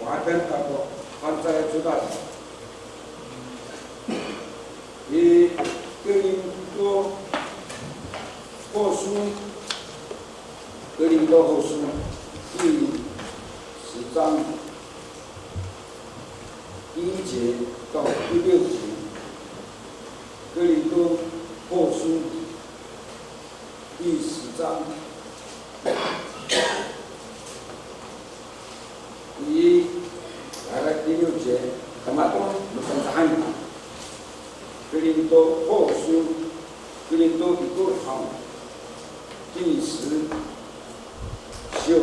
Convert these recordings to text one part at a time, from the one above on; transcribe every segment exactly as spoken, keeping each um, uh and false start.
Watan kako, Fangcalay Codad. I Korinto 后书, 哥林多后书第十章第一节到第六节, 哥林多后书第十章 第一节到第六节, kamato no Pangcahay. 哥林多后书, 哥林多 i ko haw, 第十章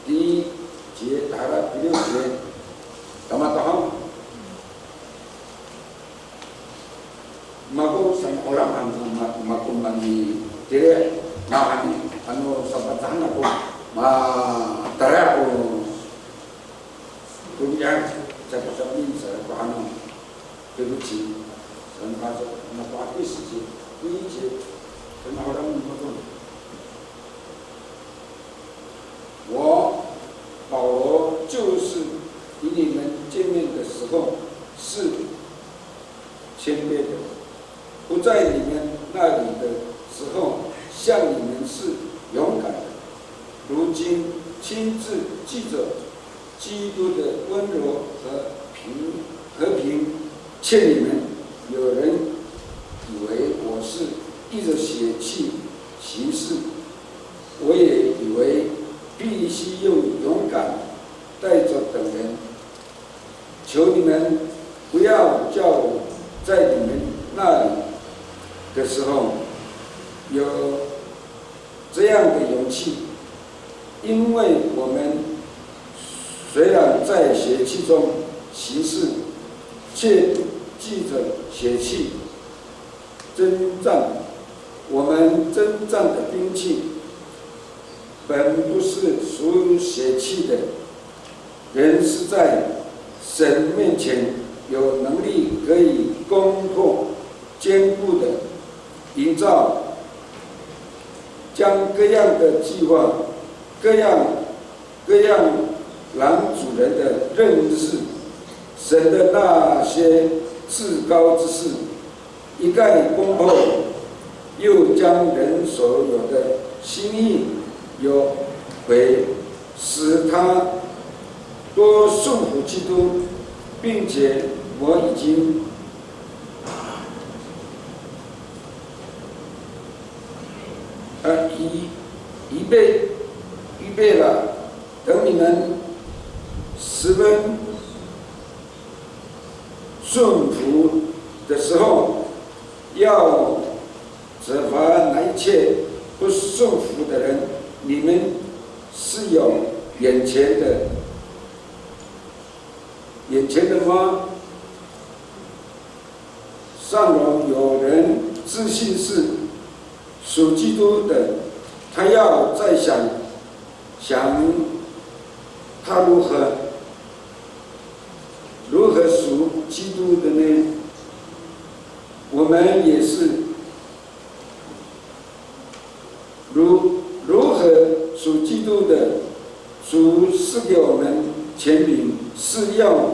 第一节到第六节, kamato haw. Mako saan ko olah han, ma-, mako manitira, mahani, ano sapacahan ako, ma-, tara ako ko niyam, sa ko samin, sa ko ano, 对不起, sa ko, sa ko, sa ko, sa ko, 我，保罗，就是与你们见面的时候是谦卑的，不在你们那里的时候，向你们是勇敢的。如今亲自记着基督的温柔和平，和平，劝你们。有人以为我是一直血气行事，我也以为必须用勇敢带着等人。求你们不要叫我在你们那里的时候有这样的勇气，因为我们虽然在血气中行事，却不记着血气征战。我们征战的兵器本不是属血气的，人是在神面前有能力可以攻破坚固的营造，将各样的计划、各样各样拦阻人的认识，神的那些至高之事，一概攻破，又将人所有的心意有悔，使他多顺服基督，并且我已经，呃，预，预备，预备了，等你们十分顺服的时候，要责罚那一切不顺服的人。你们是有眼前的，眼前的吗？倘若有人自信是属基督的，他要再想，想他如何，如何属基督的呢？我们也是 如，如何属基督的，主赐给我们权柄，是要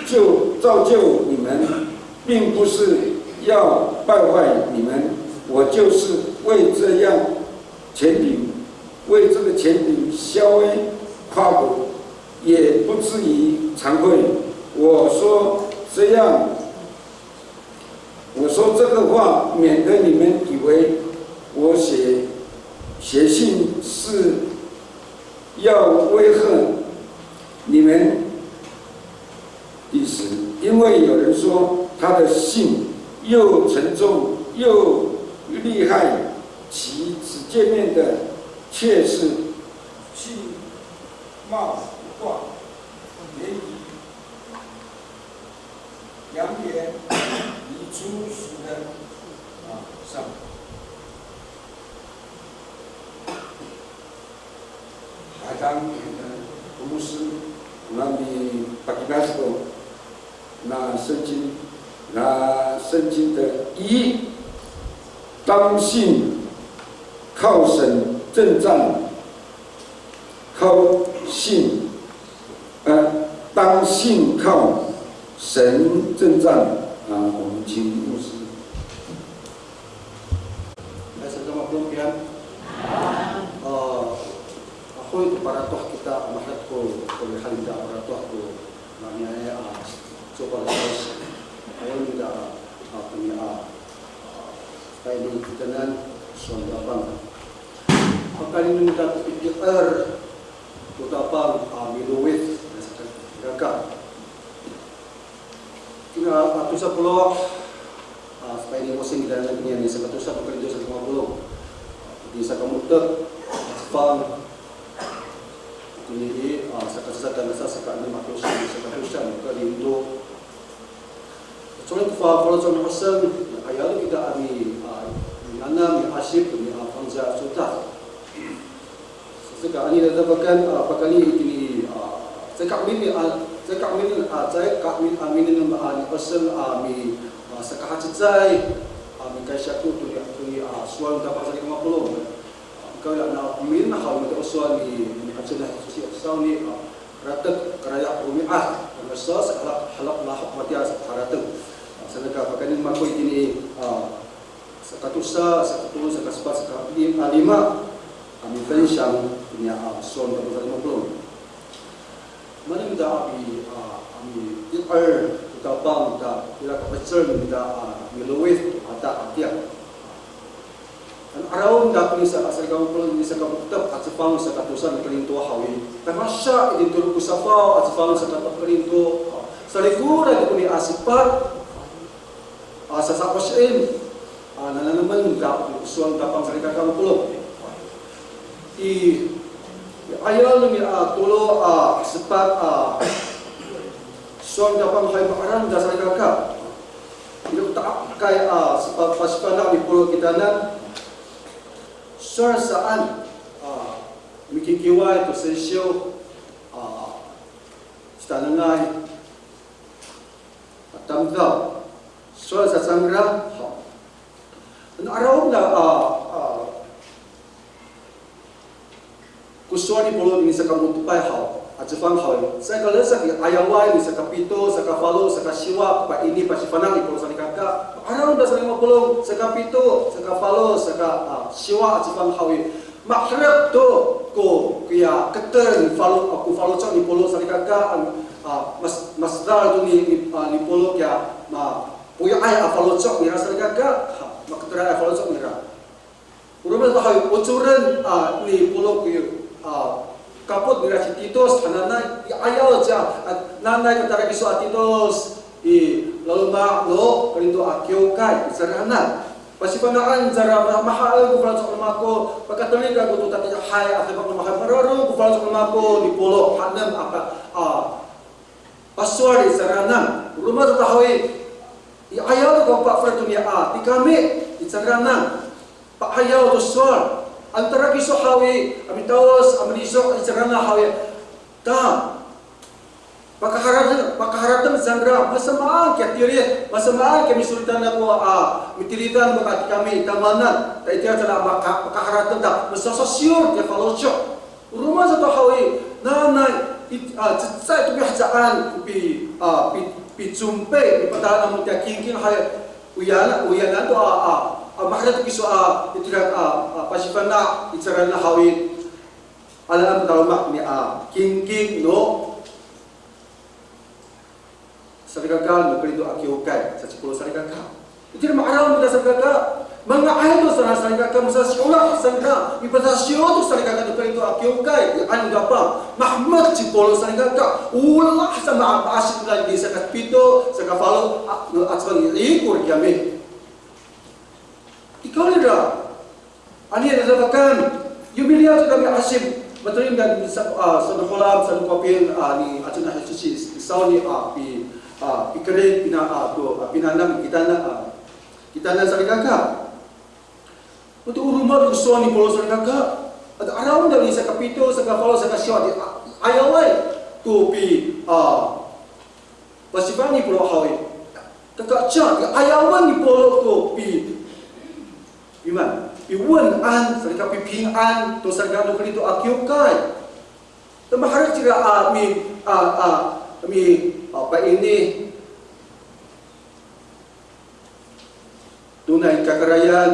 就造就你们，并不是要败坏你们。我就是为这样权柄，为这个权柄稍微夸口，也不至于惭愧。我说这样 我说这个话，免得你们以为我写，写信是要威吓你们的意思，因为有人说他的信又沉重又厉害，其只见面的却是 冒挂，言语扬言，语出俗人。啊，上。Hatang, eh, komosi, nami pakinas ko na 圣经, na 圣经的一，当信靠神征战，靠信当信靠神征战啊，我们请牧师。Hay, salikaka mapolong, ahoy to paratoh kita, maherek ko, ko rihaen ita paratoh ko, naniya, a, cowa ko Kawas. Ayon ita, a, koniya, a, tayni kitanan, sowal no Tapang. Pakayni no mita ko piti'er to Tapang a milowid, salikaka. Kina, a, tosa polo', a, pakayni ko singkidan koniya ni sakatosa ko Korinto saka lima polo'. Ni saka mo^tep, a, cefang. Itini i, a, saka cecay tangasa saka enem ato saka tosa ko Korinto. Cowa ko fa, faloco' no sowal, aya kita a mi, a, minanam, miasip, mi, a, fangcal a codad. Saka ano i, a, pakayni itini, a, caay ka'emin, a, caay ka'emin, a, caay ka'emin, a, minanam, a, ni Oseng, a, mi, a, saka hacecay, a, mikaysako to ni, to ni, a, sowal no Tapang salikaka mapolong. A, kawrira na emin haw matiya o sowal ni, ni Aci na Yesus i sawni, a, ratek karaya romi'ad, a, sa, sa, halak, halak lahok matiya sa harateng. A, sanay ka pakayni mako itini, a, sakatosa, sakatolo, sakasepat, saka li-, a, lima. A, mi分享 koniya, a, sowal no Tapang salikaka mapolong. Maan ita a mi, a, a mi, i, er, to Tapang ta, ira ko 'icel ita, a, milowid to ata atiya. Ano 'araw ita ko ni sa, salikaka mapolong, ni saka mo^tep a cefang sakatosa no Korinto haw i. Ta masa itini tolo ko safaw a cefang sakatosa no Korinto. Salikoray to ko ni a sepat. A, sasa'osien, a, nananamen ko sowal no Tapang salikaka mapolong. I, i 'ayaw no mi, a, tolo, a, sepat, a, sowal no Tapang hay ma'araw ta salikaka. Ira ko ta'akay, a, sepat pasifana' ni Polo kitanan. Sowal saan, a, mikikiway to sisiw, a, citanengay. Tamdaw, sowal sa cangra, haw. Ano 'araw ita, a, a, ko sowal ni Polo ni saka mo^tepay haw, a cefang haw, caay kalesek i 'ayaway ni saka pito, saka falo, saka siwa, ko paini pasifana' ni Polo salikaka. 'Araw ita salikaka mapolong, saka pito, saka falo, saka, a, siwa a cefang haw i. Maherek to ko, koya keter ni falo, ko faloco' ni Polo salikaka, a, mas, masdal to ni, ni, a, ni Polo koya, ma, poya'ay a faloco' nira salikaka, ha, maketeray a faloco' nira. O roma sato haw i, ocoren, a, ni Polo ko, a, kapot nira ci Titos hananay, i 'ayaw ciya, a, nanay ko tarakiso a Titos, i laloma' no Korinto a kiwkay, i ceranan. Pasifana'en cangra ma-, mahaen ko faloco' no mako, pakatelek kako to tatiihay a demak no mako, mararong ko faloco' no mako ni Polo, hanem a pa-, a, pasowal i ceranan. O roma sato haw i, i 'ayaw ko pafeli to niya a tikami i ceranan. Pa'ayaw to sowal. Ano tarakiso haw i, a mitawos, a miliso' i ceranan haw i. Ta, Pakaharateng, pakaharateng cangra, masamaan kiya tilid, masamaan kiya misolitan ako a mitilidan mako a tikami i tamanan, ta itira cangra maka-, pakaharateng ta, masasasiyor kiya faloco'. O roma sato haw i, nanay, i, a, cecay to pihecaan, pi, a, pi, picompay, pipatalan namo tiya kingking hay, oyanan, oyanan to a, a, a, maherek kiso a, itira a, a, pasifana', i ceranan haw i, alaen taloma' ni a, kingking no, salikaka no Korinto a kiwkay, sa ci Polo salikaka. Itira ma'araw no mita salikaka, manga'ay to sa salikaka, masasiyolah salikaka, mipatasiyo to salikaka no Korinto a kiwkay, i ano dapa, mahemek ci Polo salikaka, olah sa ma-, maasip nira ni saka pito, saka falo, a, no, a cefang i, ikor kiyami. Ikawrira, Ano i dadafakan, yo miliyaw to kami asip, mateli nira sa, a, sa Holam, sa Kopil, a, ni Aci na Yesus i sawni, a, pi, a, pikerid, pina, a, to, a, pinanam, kitanan, a, kitanan salikaka. Mato o roma to ko sowal ni Polo salikaka. Ato 'araw nira ni saka pito, saka falo, saka siwa, a, 'ayaway to pi, a, pasifana' ni Polo haw i. Kakaca, i 'ayawan ni Polo to pi, piman, piwenen, salikaka pipingan, to salikaka no Korinto a kiwkay. Ta maherek cira a mi, a, a, Kami, a, paini, tonay kakarayan,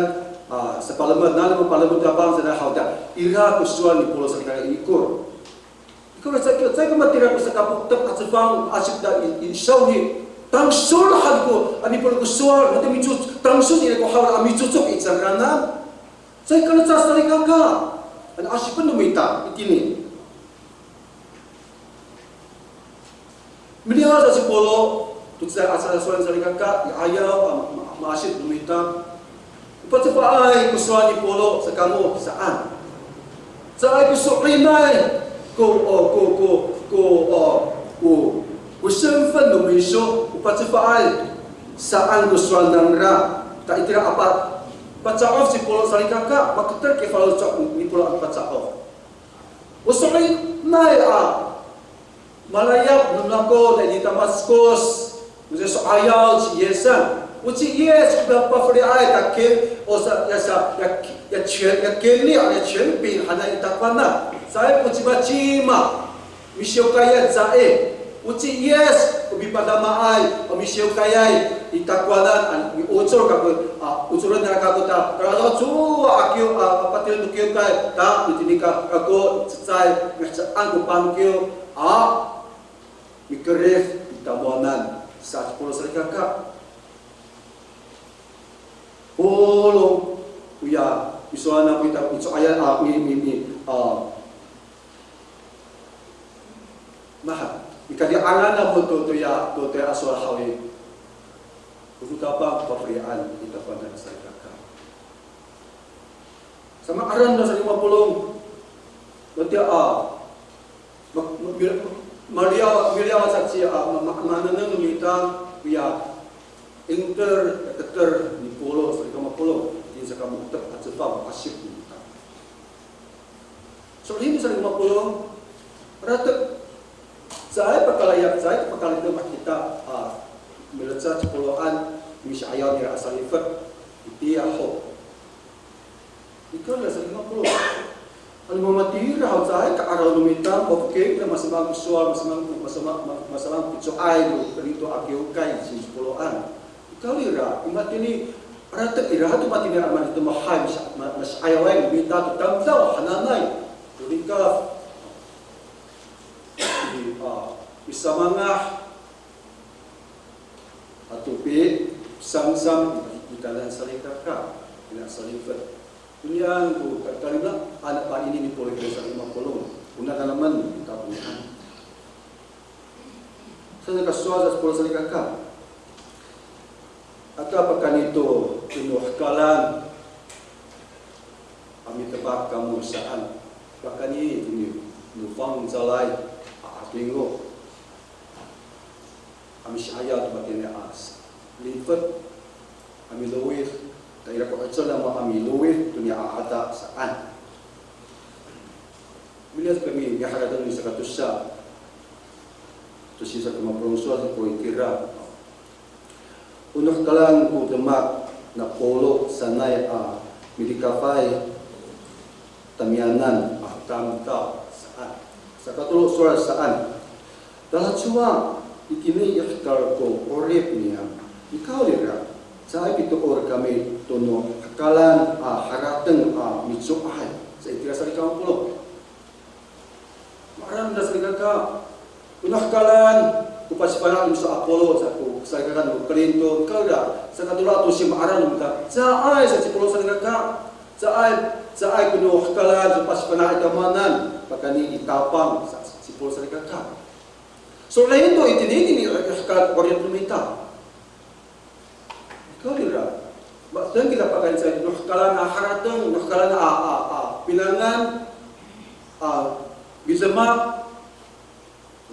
a, sapalemed, nano palemed a pang sanay haw ta, ira ko sowal ni Polo salikaka i ikor. Ikor sa, caay ka matira ko saka po^tep a cefang a sipta i, i sawni. Tangsol han ko, a, ni Polo ko sowal, mati mico, tangsol ira ko haw a micocok i cangraan. Caay ka lecad salikaka. Ano asipen no mita, itini. Miliyaw sa ci Polo, to cecay a sasowalen salikaka, i 'ayaw, a, ma, ma, maasip no mita. O pacefaay ko sowal ni Polo, sa kamo, saan. Caay ko so'elinay, ko, o, ko, ko, ko, o, ko, ko 身份 no miso, o pacefaay, saan ko sowal nangra. Ta itira a pa, paca'of ci Polo salikaka, maketer ko faloco' ni Polo a paca'of. O so'elinay a malayap no mako tayni Damaskos, o ci So'ayaw ci Yisan. O ci Yis ko pafeliay ta ken, o sa, ya sa, ya, ya 权, ya 权力, ya 权柄 hanay i takowanan. Caay ko cimacima misiwkayan caay. O ci Yis ko pipadamaay, o misiwkayay i takowanan, a, miocor kako, a, ocoren nira kako ta, kalacowa a kiw, a, a, patireng to kiwkay, ta, itini ka, kako, cecay, mihecaan ko pangkiw, a, mikerid i tamowanan, sa ci Polo salikaka. Polo, oya, misowal ako ita, mico'ayay, a, mi, mi, mi, a, maha, mikadi'angan ako to, toya, to, toya a sowal haw i. O Tapang ko pafelian i takowanan salikaka. Samaanen no sa lima polong. Matiya a, ma, ma, mil, maliyaw, miliyaw sa ci a, ma, ma, manengneng no mita, oya, inter, keter ni Polo, sa lima polong. Itini saka mo^tep a cefang, asip no mita. So'elin sa lima polong, ratek. Caay pakalayap, caay pakalayap kita, a, milecad ci Poloan, misi'ayaw nira a salifet, itiya ho. Nika nira sa lima polong. Ano mamatira haw caay ka'araw no mita, mafokil kita masamaan ko sowal, masamaan, masamaan, masamaan ko co'ay no Korinto a kiwkay ci Poloan. Ikawrira, i matini, ratek ira to matini a manito mahay, mas, ma, masi'ayaway no mita to tamdaw hananay. To nika, i, a, misamangah ato pisamsam i, i kitanan salikaka, ina salifet. Onian ko ka, kalingaan a paini ni Polo i kitanan sa lima polong. Ona kanamen kita onian. Saan ko sowal sa ci Polo salikaka. Aka pakayni to, to no hekalan a mitepak kamo saan. Pakayni to no fangcalay a 'adingo a misi'ayaw to matini a lifet a milowid, ta ira ko 'icel namo a milowid to niya a 'ada saan. Miliyas kami, miharateng ni saka tosa. Tosa saka mapolong sowal ko itira. O no hekalan ko demak na Polo sanay a milikafay tamiyanan a tamdaw saan. Saka tolo sowal saan. Talacowa itini i hekal ko 'orip niyam. Nikawrira, caay pitoor kami to no hekalan a harateng a mico'ay. Sa itira sa lima polong. Ma'araw nira salikaka. O no hekalan ko pasifana' no miso a Polo, sa ko salikaka no Korinto, nikawrira, saka tolo a tosil ma'araw no mita. Caay sa ci Polo salikaka. Caay, caay ko no hekalan ko pasifana' i tamowanan, pakayni i Tapang, sa ci Polo salikaka. So'elin to itini, itini i hekal ko 'orip no mita. Nikawrira, matengil kita pakayni sa no hekalan a harateng, no hekalan a, a, a pinangan, a midemak,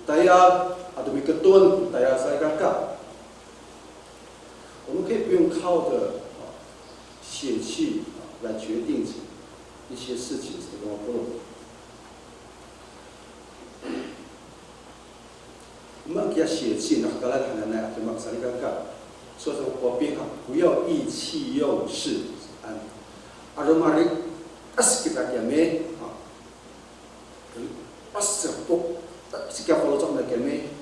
tayal, ato miketon, tayal salikaka. 我们可以不用靠着，啊，血气，啊，来决定一些事情，是这个不能。 Maki a 血气 no hekalan hananay a demak salikaka. Sowal sa ko Pawping haw, 不要意气用事. Ano marikas kita kiyami, a, marikas to, saka faloco' kiyami,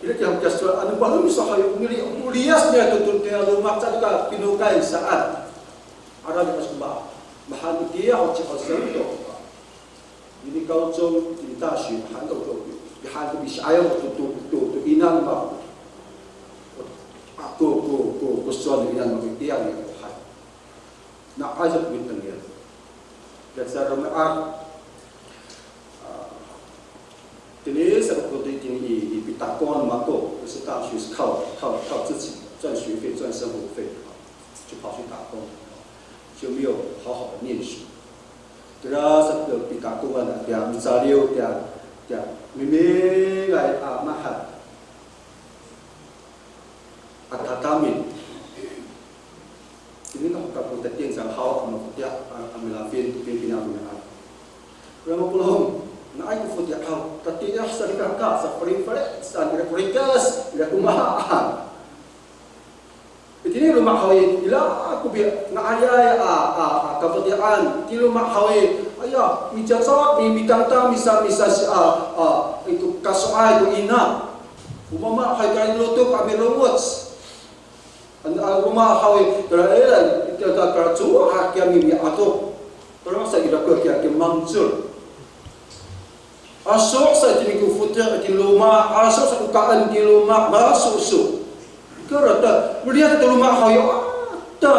ira kiya ko sowal, ano mahemis sa hayo, o mili, o liyas niya to, to, to, loma' sa to ka pinokay saan. Ira kiya ko sowal, mahaen itiya ho ci Haw Saan to. Ini 高中, ini 大学, mahaen to, to, mahaen to misi'ayaw to, to, to, to inanay mako. Ko, ko, ko, ko sowal no inanay mako itiya, ira ko hay. Na, aza ko mitengil. Kiya sa romi'ad, a, Ini sa ko itini i, i pitakong no mako, 可是大学是靠，靠，靠自己赚学费、赚生活费，就跑去打工，就没有好好的念书。Tira sa ko pitakongan a tiya micaliw tiya, tiya mimingay a mahal a tatamin. Ini ka, ka ko tatiih sa haw a mafoti' a, a milafin, pinpin a romi'ad. Ora mapolong, nga'ay ko foti' haw, tatiih sa rikaka, sa fari-fari, sa ira ko rikas, ira ko mahaan. Itini loma' haw i, ira ko bi, nga'ayay a, a, a kafoti'an, itini loma' haw i, aya, micacak, mi, mitangtang, misa, misa, si, a, a, ito, kaso'ay ko ina. O mama haw i, kalotok a mirongoc. Ano, ano roma haw i, tara ira, ita, ita, tara cowa kiya mi, miato. Tara sa ira ko kiya, kiya mangcol. Aso sa itini ko foti' itini loma', aso sa ko kaen itini loma', maso so. Kara ta, melihat to loma' haw i, ata.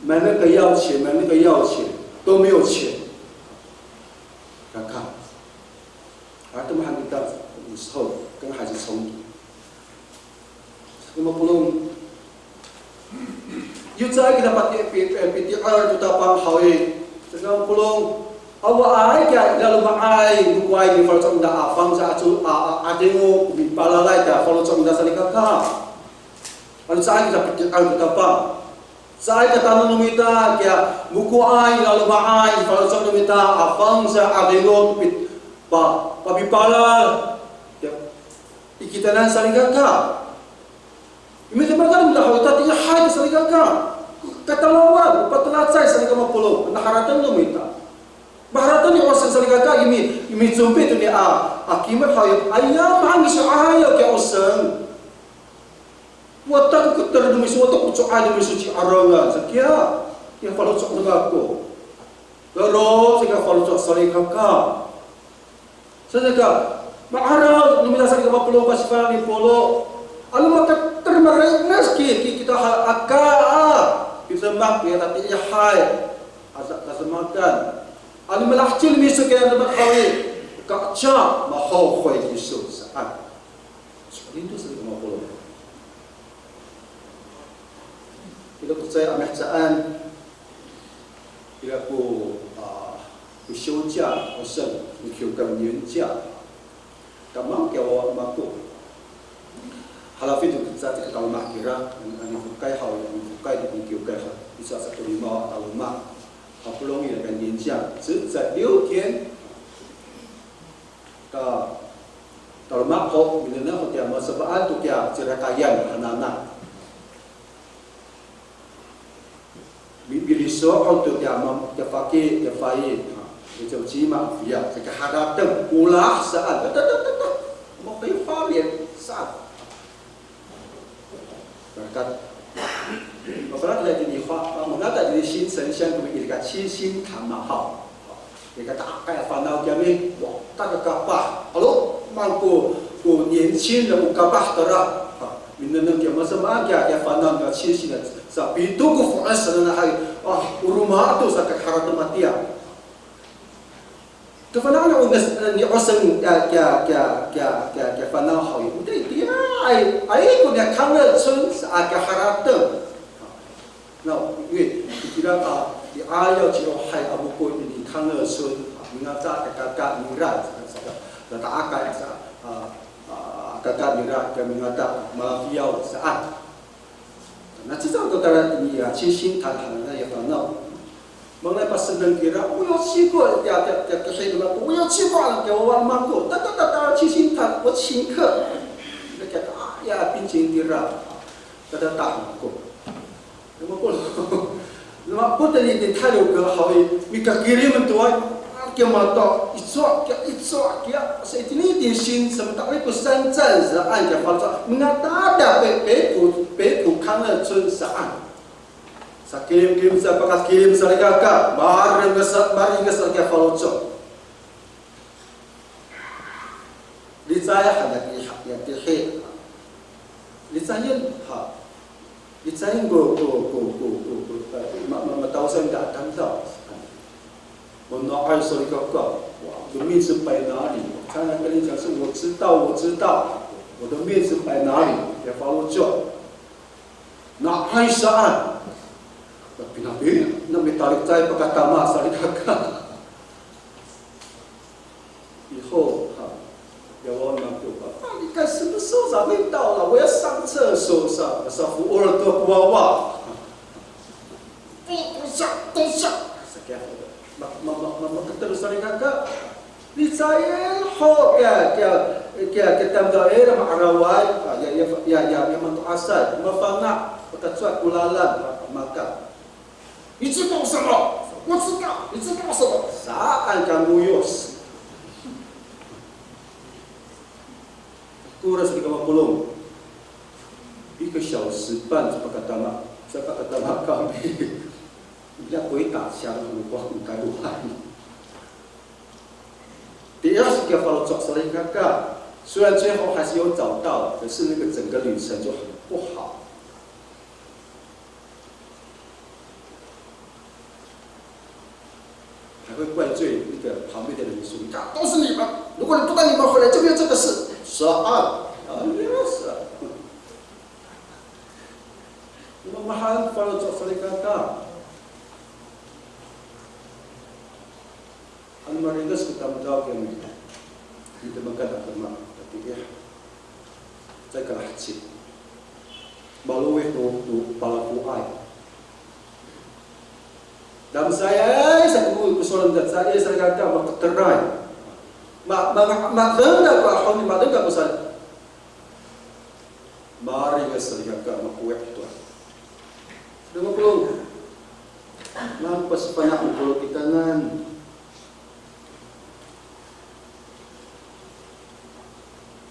买那个药钱，买那个药钱，都没有钱。看看。 Harateng han kita, 有时候跟孩子冲突。Saka mapolong, yo caay kita pati, pi, pi, piti'er to Tapang haw i. Saka mapolong, awaay kiya ira loma'ay, mokoay nifaloco' nira a fangcal ato, a, a, 'adingo, mipalalay kiya faloco' nira salikaka. Ano caay kita piti'er to Tapang. Caay ka tano no mita kiya mokoay, laloma'ay, faloco' no mita a fangcal a 'adingo, pi, pa, papipalal. Ya, i kitanan salikaka. Imi, tamakan no mita haw i, tatiihay to salikaka. Katalawan, patelacay salikaka mapolong, naharateng no mita. Maharateng ni Osen salikaka, imi, imi compi to ni a, a kimad haw i, aya, mahaenay kiya Osen. Wata ko keter no miso, wata ko co'ay no miso ci Arongan, sa kiya, kiya faloco' no mako. Toro, sa kiya faloco' salikaka. Sa saka, ma'araw no mita salikaka mapolong, pasifana'en ni Polo. Ano maka terima ringas ki, ki, kita ha, aka, a. Kita mak, kita tatiihay. Asa, kasemakan. Ano malaheci no miso kiya demak haw i. Kaca, mahohoy kiso, saan. So'elin to salikaka mapolong. Ira ko cecay a mihecaan, ira ko, a, ko 休假, o saan, ko kiwkay 年假. Kamang kiya wawa mako. Halafin to ko cecay a taloma' kira, a nifokay haw, a nifokay, a nikiwkay haw. Iso sa ko lima a taloma'. Hapolong ira ko 年假, cecay 六天. Ta, taloma' ho, minengneng ho tiya masafa'an to kiya cirakayan hananay. Mi, miliso' ho to kiya ma, kiya faki, kiya fa'i, ha, kiya cima, kiya, kiya harateng, olah saan, ta, ta, ta, ta, ta, mafayfalian saan. Marakat. Mafana' kita itini i, mangata itini 新城乡, kami ira ko 七星潭 haw. Ira ko ta'akay a fanaw kiyami, wa, ta kakapah. Alo, maan ko, ko 年轻人 o kapah tara. Ha, minengneng kiya masamaan kiya, kiya fanaw kiya 七星潭. Sa pito ko fo'es sanay, a, o roma to sa kaharateng matiya. Kafana'an o nges, ni Osen kiya, kiya, kiya, kiya, kiya, kiya fanaw haw i. Itiya, ay, ay ko niya 康乐村 sa, a, kaharateng. Na, 因为 itira, a, i ayaw ci Ohay a moko itini 康乐村, a, mingata kiya kaka nira, sa, sa, sa, sa ta'akay sa, a, a, kaka nira, kiya mingata, malafiyaw saan. Na cecay to tara itini ya, 七星潭 hananay a fanaw. Mangalay paseneng kira, 我要去过, tiya, tiya, tiya, kihi no mako, 我要去过, kiya wawa no mako. Ta, ta, ta, ta, 七星潭, 我请客. Na kiya, a, ya, 冰淇淋 kira. Ta, ta, ta, mako. Mako, mako itini i 太鲁阁 haw i, mikakilim to ay, a, kiya mato, icowa, kiya, icowa, kiya, sa itini i 新城, sa mata'elif ko 三站 saan, kiya faloco', mingata, pe, 北埔, 北埔康乐村 saan. Sa kilimkilim sa, pakakilim salikaka, maringes, maringes sa kiya faloco'. Licay han ya tihi, ya tihi. Licayen, ha. Licayen ko, ko, ko, ko, ko, ko, ma, ma, matawsan ta a tamdaw. Mana'ay salikaka, wa, 'adomin sepay nani. 常常跟你讲说，我知道，我知道，我的面子摆哪里？Ira faloco'. Nga'ay saan. Na pinapi, na mitalikay pakatama salikaka. 以后，哈，要我们就把，啊，你看什么时候才会到了？我要上厕所，sa, sa fuol to ko wawa. 等一下，等一下。Sa kiya, ma, ma, ma, ma, maketero salikaka. Licay ho, kiya, kiya, kiya, kiya tamdaw ira ma'araway, a, ya, ya, ya, ya, ya mato'asay, mafana', pakacowa ko lalan, a, maka. 你知道什么？我知道，你知道什么？Saan ka ngoyos. Ko ira sa kama polong. 一个小时半 sa pakatama, sa pakatama kami. 人家鬼打墙，我们光开玩。Tiya sa kiya faloco' salikaka, 虽然最后还是有找到，可是那个整个旅程就很不好。 还会怪罪那个旁边的人说：“你看，都是你们，如果你不带你们回来，就没有这个事。”Saan, a, ira sa. Mamahaen ko faloco' salikaka. Ano maliles ko tamdaw kiyami, mitemekan a demak, tatiih. Caay kalaheci. Malowid no, no palafoay. Damsayay sa ko, ko solen, damsayay salikaka, maketeray. Ma, ma, ma, madeng kako, ahoni madeng kako sa. Maliles salikaka, makowi' to. Deng ko polong. Nang pasifana' ko polong kitanan.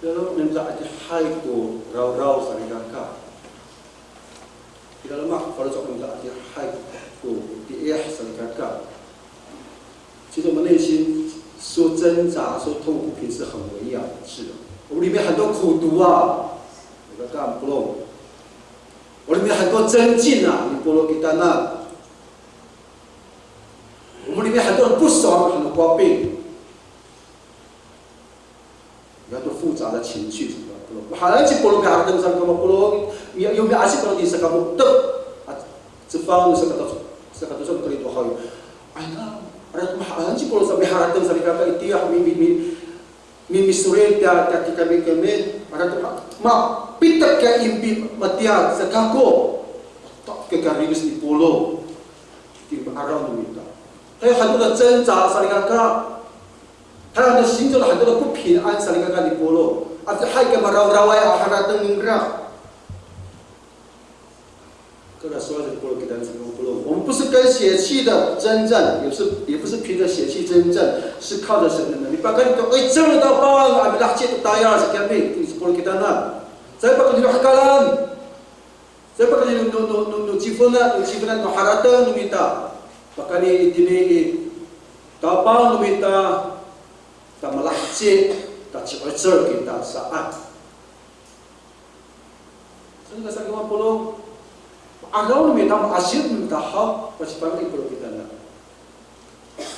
Ira no mita adihay ko rawraw salikaka. Ira no mita faloco' no mita adihay ko tiih salikaka. 其实我们内心说挣扎、说痛苦，平时很微小的事。我们里面很多苦毒啊，salikaka polong. 我里面很多争竞啊，你polong kitanan. 我们里面很多人不爽，很多毛病。 有很多复杂的情绪，salikaka polong. Mahaen ci polong miharateng salikaka polong, mi, yo miasip ko tini saka mo^tep, a, cefang no saka to, saka to, saka to haw. Ay na, ira to mahaen ci polong sa miharateng salikaka itiya, mi, mi, mi, mi, misorid tiya, tiya kikami, kami, ira to ma, mapitek kiya impi matiya sa kako. Ta, kikarimis ni polong. Itiya ma'araw no mita. Hay, 很多的挣扎 salikaka. 他很多行走了很多的不平安，salikaka ni polong. Adihay ko marawraway a harateng ningra. Kaya sowal sa ko polong kita, salikaka polong. 我们不是跟血气的征战，也不是，也不是凭着血气征战，是靠着神的能力。Pakayni to 'icel no Tapang a milaheci to tayal sa kiyami, salikaka polong kitanan. Caay pakayni no hakalan. Caay pakayni no, no, no, no cifonan, no cifonan no harateng no mita. Pakayni itini i Tapang no mita, ta malaheci, ta ci'icel kita saan. Saan ka salikaka polong, 'araw no mita, ma'asip no mita haw, pasifana' i polong kitanan.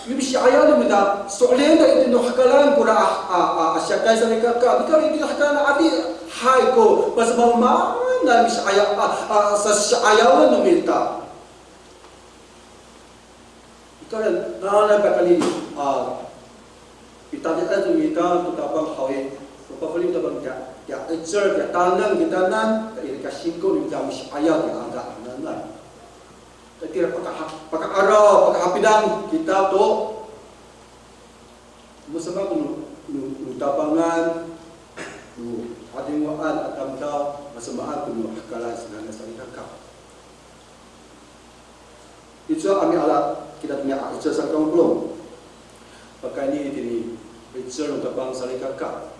Yo misi'ayaw no mita, so'elin ta itini no hakalan kora a, a, a, a siyakay salikaka. Nika itini no hakalan adihay ko, pasamamaan a misi'ayaw, a, a, sasi'ayawen no mita. Nika, nanay pakayni, a, pitadi'ay no mita to Tapang haw i, mapafeli to Tapang kiya, kiya 'icel, kiya taneng kitanan, ta ira ko singko no mita misi'ayaw kiya aka hananay. Tira paka, paka'araw, pakahapinang kita to. Masamaan ko no, no, no Tapangan, no 'adingoan a tamdaw, masamaan ko no hakalan sanay salikaka. Icowa a miala kita to niya a 'icel salikaka polong. Pakayni itini 'icel no Tapang salikaka.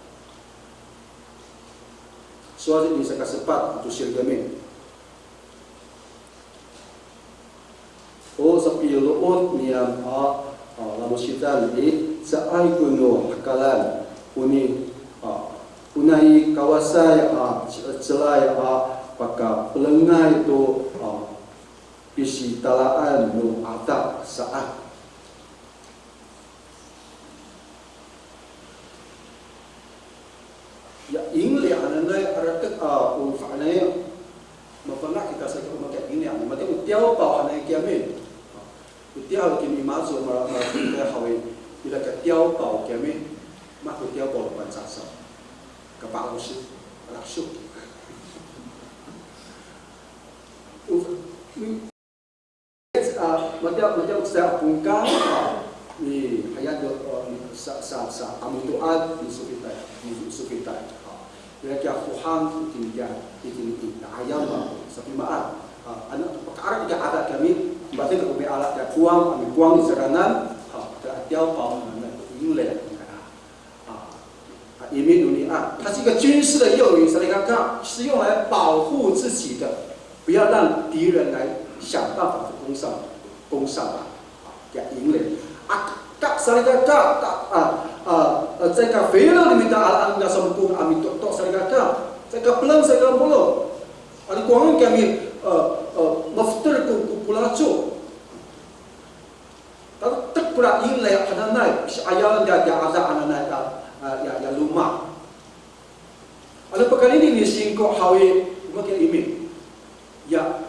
Sowal itini saka sepat a tosil kiyami. O sapilo'ot niyam a, a, lalosidan i, caay ko no hakalan, oni, a, o nai Kawasay a ci'icelay a pakapelengay to, a, pisitalaan no 'ada saan. Ya 银两 hananay, aratek a, o fa'anay, mafana' kita sa ko maka 银两, matiya o 碉堡 hananay kiyami. O 碉堡 kini maso, mala, mala, kita hawi, ira ko 碉堡 kiyami, mako 碉堡 no Pangcah saw. Kapa'osi, palakso. O, a, matiya, matiya sa pongkal, a, ni, haya do, a, ni, sa, sa, sa, a, mito'as, ni sofitay, ni sofitay. A, ira kiya fohang, itini kiya, itini i, na ayam, a, sapimaan. A, ano, paka'arat kiya ada kami, matiya ko miala kiya kowang, a, mikowang i seranan, a, kiya 碉堡 hananay, 银两. A, a, imi noni a, 它是一个军事的用语，salikaka, 是用来保护自己的，不要让敌人来想办法攻上，攻上来。A, ya 银两. A, ka, salikaka, ka, a, a, a, 在 ka filo no mita alaen no Samokong a mitoto salikaka, 在 ka peleng, 在 ka polong. Ano kowangen kami, a, a, mafeter ko, ko, ko laco. Tatek kora 银两 hananay, pisi'ayaw niya, ya ada hananay, ya, ya, ya loma'. Ano pakalini ni Singko haw i, o maan kiya imi. Ya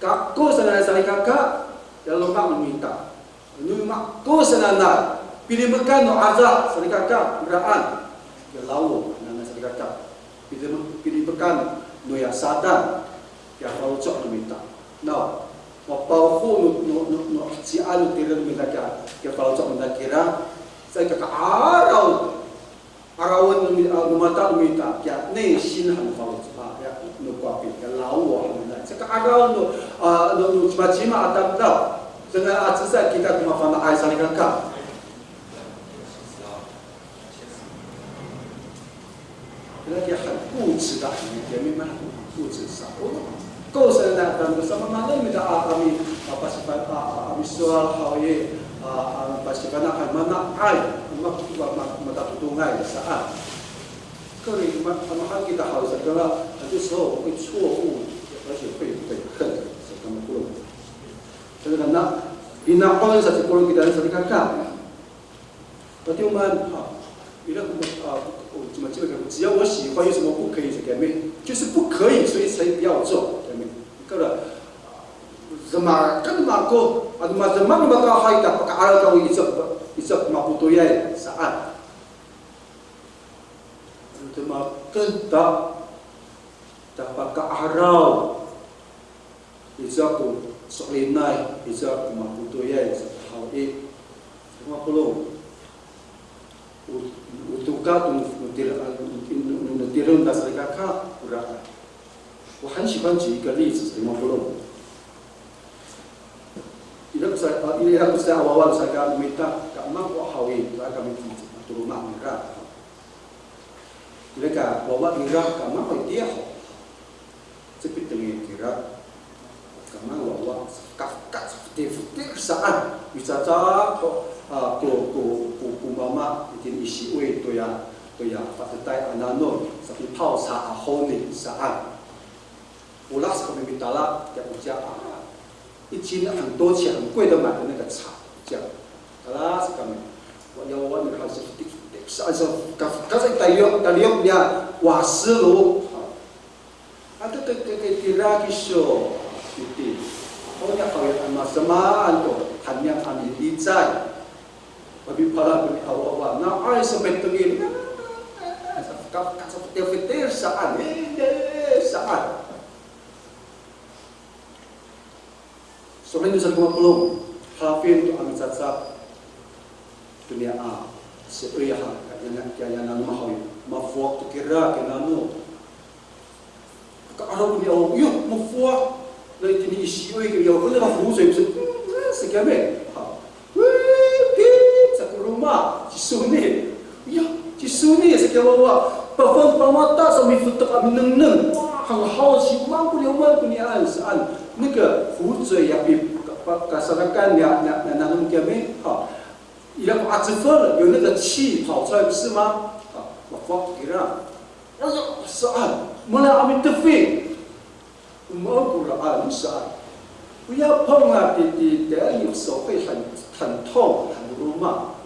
kako sananay salikaka, ya loma' no mita. No mako sananay, pilimekan no aza salikaka, meraan. Ya lawo hananay salikaka. Pili-, pilimekan noya sadan, kiya faloco' no mita. Naw, mapawko no, no, no, no heciyaan no tireng no mita kiya, kiya faloco' no mita kira, caay kaka'araw, 'arawen no mi-, a, no mata no mita, kiya 内心 han no faloco', a, ya, no koapi, kiya lawo han no mita. Caay ka'araw no, a, no, no cimacima a tamdaw, saka a cecay kita ko mafana'ay salikaka. Ira kiya han 固执 da, ira kiya mimang han 固执 sa. O, ko sanay a tamdaw, samaanen mita a, a mi, a, pasifa-, a, a, a misowal haw i, a, a, pasifana'ay, mana'ay, ma, ma, ma, matatodongay saan. 可以吗？他们还给他好，这个，他就说我会错误，而且会悔恨，所以他们不能。所以呢，那，平常光是这个，给他是看看。 Pati o maan, a, ira ko, a, o, cima, cima, 只要我喜欢，有什么不可以？Sa kami, 就是不可以，所以才不要做。Kami, kora, a, demak, kan mako, a, demak, demak, demak, hay, ta, paka'araw kamo i, i, mapotoyay, saan. Demak, kan ta, ta paka'araw. Ica ko so'elinay, ica ko mapotoyay, sa haw i. Sa mapolong. O, o toka to no, no tir-, a, no, no, no, no tireng ta salikaka, kora. 我很喜欢举一个例子，sa mapolong. Ira ko sa, a, ira ko sa a wawa saka no mita, ka'emang ko haw i, saka no mita, to loma' nira. Ira ko wawa nira, ka'emang ko itiya ho. Cepit tengil kira, ka'emang wawa, kafkafkaf, fetirfetir saan, micaca ko, a, ko, ko, ko, ko mama, itini i si'oy toya, toya fatetay a nanom, sapipaw sa a honi saan. Olah sa kami mitala, tiya ko ciya, a, 一斤很多钱，很贵的买的那个茶，这样。Ala sa kami, wa, ya, wa, ni, sa, sa, sa, ka, ka, sa, taliyok, taliyok niya, 瓦斯炉, a. Ato, ke, ke, ke, tira kiso, iti. O niya, kawit a masamaan to, han niyam a milicay. Mapipala to ni a wawa, na, ay, sa may tengil. Sa, ka, ka, sa, fetir, fetir, saan, eh, eh, saan. So'elin sa ko mapolong, hafin to a micacap. To niya a, si'oy ha, kaya na, kaya na mahaw, mafowak to kira, kaya nano. Ka'araw niya, o, yo, mafowak. Na itini i si'oy, kaya, o, na, 湖水, sa kiyami. Ha. Wi, pit, sa ko roma, ci Soni. Ya, ci Soni, sa kiya wawa. Pafang pamata sa mifetek a minengneng. Wa, hanghaw, siwang ko niya, wang ko niya, saan. 那个湖水 ya, pi, ka, pa, kasarakan ya, na, na, nanom kiyami. Ha. Ira ko acefel, 有那个气跑出来，不是吗？Ha. Mafowak kira. Aya, saan. Mala a mitefi. O maan koraan saan. 不要碰啊，弟弟，等下你手会很，很痛，很 roma.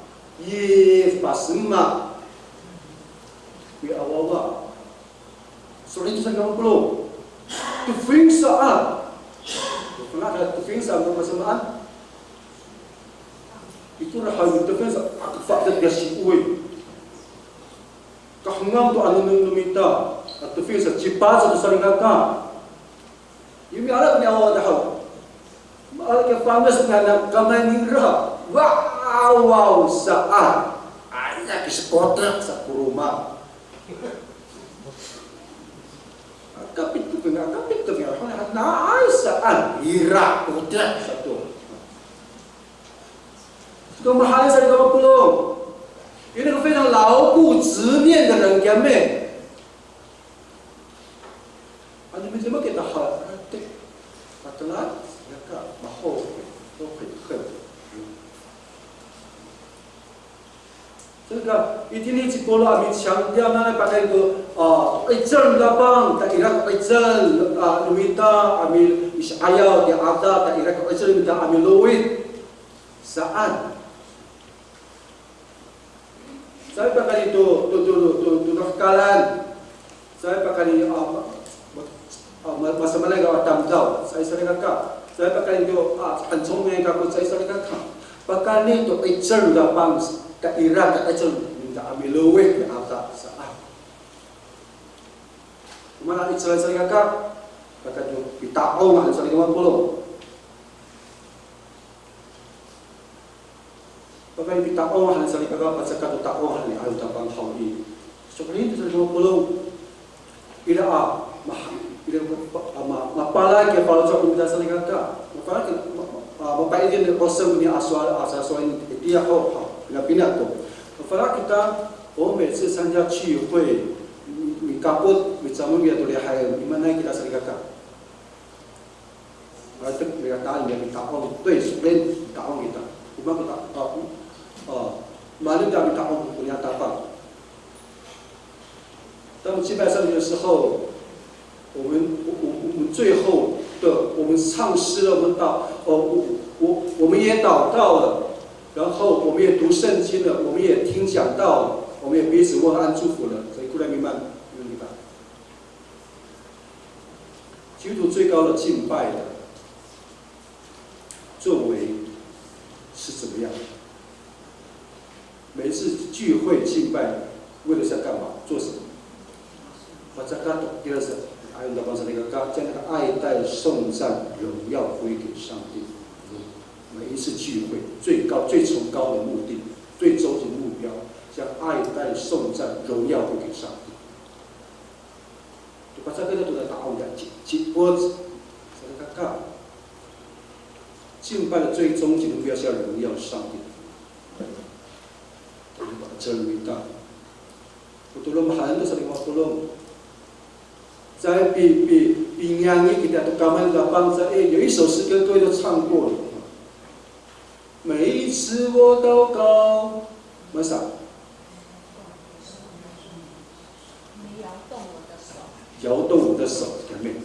Ye, pasema. Miawawa. So'elin to sa kamo polong. Tefing saan. Tefing saan ko masamaan. Ito rahay mitefing sa, a, fa'edet kiya si'oy. Kahengang to ano no mita a tefing sa, cipac to salikaka. Yo miala ko miawawa dahaw. Miala ko fanges ngangan kamay nira. Wawaw saan. Aya kisekotek sa ko roma. Kapit ko nga, kapit ko nga. Naay saan. Ira kotek sato. Ito mahaen sa kamo polong. Ira ko 非常牢固执念的人 kiyami. Ano midemak kita harateng, patelak, yaka, maho, to, 很恨。Saka, itini ci Pawlo a micangtiya nanay pakayni to, a, 'icel no Tapang, ta ira ko 'icel, a, no mita a mi, misi'ayaw, ti ada, ta ira ko 'icel no mita a milowid. Saan. Caay pakayni to, to, to, to, to, to nafekalan. Caay pakayni, a, ma, ma, a, ma, masamaanay ko tamdaw, caay salikaka. Caay pakayni to, a, 很聪明 kako, caay salikaka. Pakayni to 'icel no Tapang, ta ira ko 'icel no mita a milowid, ata saan. O maan a 'icel salikaka, pakayni to pita'ong han salikaka polong. Pakayni pita'ong han salikaka, pacakat to ta'ong han i, ayo Tapang haw i. So'elin to salikaka polong. Ira a, ma, ira a, ma, mapalay kiya faloco' no mita salikaka. Mapalay kiya, ma, ma, a, mapa'icel ko 'oseng ni a sowal, a, sasowal itiya ho, ha, pinapina to. Mapalay kita, 我每次参加聚会, mi, mikapot, micamol kiya to lihay, mimaanay kita salikaka. Harateng, ira taan, ira mita'ong. 对, so'elin, mita'ong kita. O maan kita, a, a, ma'edeng kita mita'ong, o niya Tapang. 当我们敬拜上帝的时候，我们，我，我，我们最后的，我们唱诗了，我们祷，哦，我，我，我们也祷告了，然后我们也读圣经了，我们也听讲道了，我们也彼此问安祝福了。所以，过来明白，明白。 基督最高的敬拜的作为是怎么样？每一次聚会敬拜为的是要干嘛？做什么？Pacakat to, 第二是，还有老板说那个，将那个爱戴颂赞荣耀归给上帝。每一次聚会最高、最崇高的目的、最终极目标，将爱戴颂赞荣耀归给上帝。 Pacakat to na ta'ong, ci, ci, 敬拜的最终极目标是要荣耀上帝。Pacakat kita. O tolon mahaen to salikaka polong. Caay pi, pi, pingiyangi kita to kamay no Tapang, 在，诶，有一首诗歌各位都唱过了。每一次我祷告，为啥？ 摇动我的手，amen。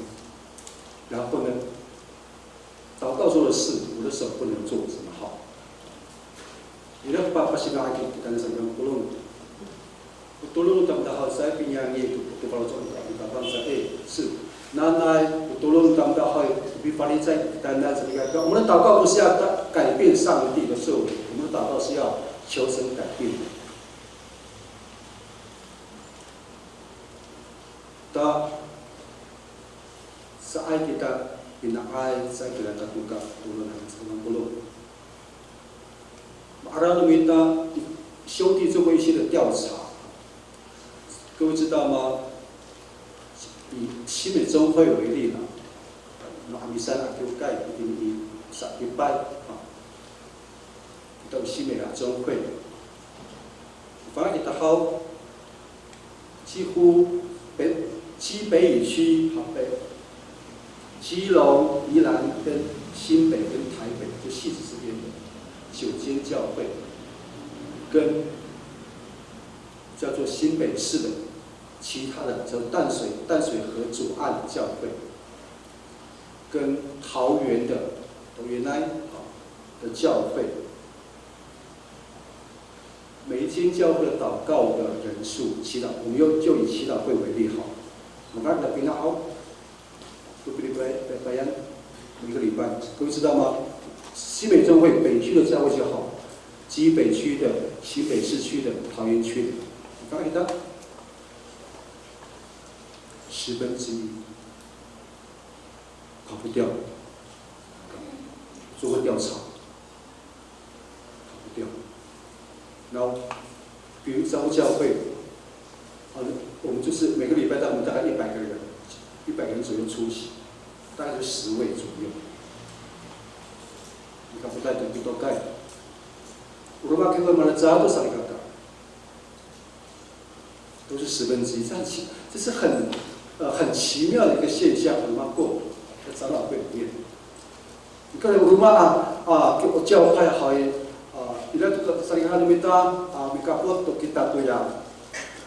然后呢，祷告做的事，我的手不能做，怎么好？Ira ko pa, pasifana'ay kita, kita sa polong. O tolon no tamdaw haw, caay pingiyangi to, to faloco' no Tapang sa, e, si, nanay, o tolon no tamdaw haw, pifalicay kitanan sa, 我们的祷告不是要改变上帝的作为，我们的祷告是要求神改变。 Ta, caay kita pina'ay, caay kita tatoka, tolon han sa polong. Ma'araw no mita, 兄弟做过一些的调查，各位知道吗？以新美中会为例呢，那 misaKiwkay, 一定以 sakipay, 啊，到新美亚中会。 Fana' kita haw, 几乎北，西北语区，好，北，基隆、宜兰跟新北跟台北这汐止这边的九间教会，跟叫做新北市的其他的，叫淡水，淡水河左岸教会，跟桃园的，桃园那，好，的教会。每一间教会的祷告的人数，祈祷，我们又就以祈祷会为例好。Maka, dapinang haw, to pilipayan, 每个礼拜，各位知道吗？新北教会北区的教会就好，基北区的、新北市区的、桃园区的，你看看，十分之一。 跑不掉，做过调查，跑不掉。然后，比如招呼教会，啊，我们就是每个礼拜大，我们大概一百个人，一百个人左右出席，大概就十位左右。你看不太懂，不懂概。我们可以慢慢的找到上一个。 都是十分之一，这样奇，这是很，呃，很奇妙的一个现象，很难过，在长老会里面。你看我们啊，啊，给我教派好耶，啊，ira to ka salikaka no mita, a, mikapot to kita toya,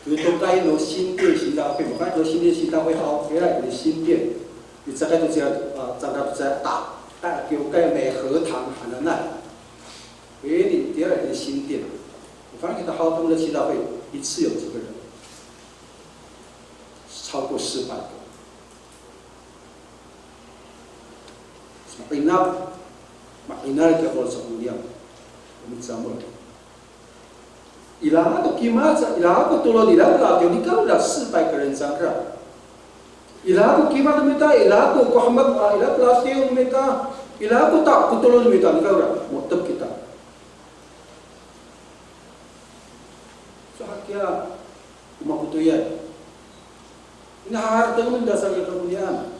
to tokay no 新店行道会, makayni to 新店行道会 haw, ira 新店, i cakay to ciya, a, cakay to ciya ta, ta, kiwkay 美和堂 hananay. Ini, tira ini 新店. 我发现到他们的祈祷会一次有几个人，超过四百个。Maina, maina kita ko sa 我们讲过了。Ira ko kimad sa, ira ko tolon, ira ko latiw, nika ira 四百个人 cangra. Ira ko kimad no mita, ira ko kohemek, a, ira ko latiw no mita, ira ko ta, ko tolon no mita, nika ira, mo^tep kita. So hakiya, o makotoyay. Ina harateng no mita sa kita ko niyam.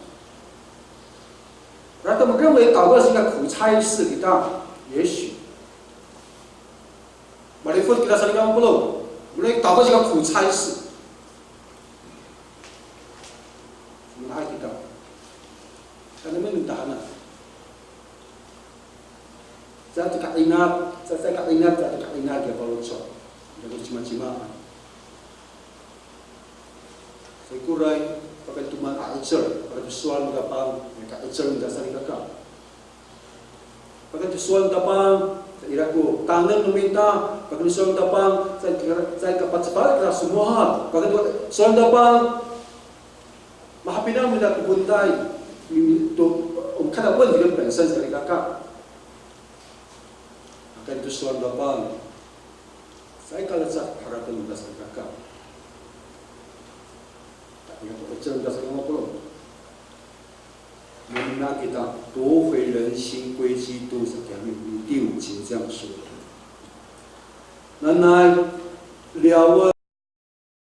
Rata maka mo itawa sika ko 差事 kita, 也许. Malifot kita sa nika ko polong. Mo itawa sika ko 差事. Manahay kita. Kanamen tahanan. Caay to kainat, caay, caay kainat, caay to kainat ya faloco'. Ya ko cimacima. Saikoray, pakayni to maan a 'icel, pakayni to sowal no Tapang, ya ka 'icel no mita salikaka. Pakayni to sowal no Tapang, ira ko taneng no mita, pakayni to sowal no Tapang, caay, caay kapacefad kita somowal, pakayni to sowal no Tapang. Mahapinang no mita to kontay, mi, mi, to, o kada 问题的本身 salikaka. Pakayni to sowal no Tapang. Caay kalecad harateng no mita salikaka. Ira ko 'icel no mita salikaka ko polong. Mami kita 夺回人心归基督 sa kiyami, 第五节这样说。Nanay, liyawen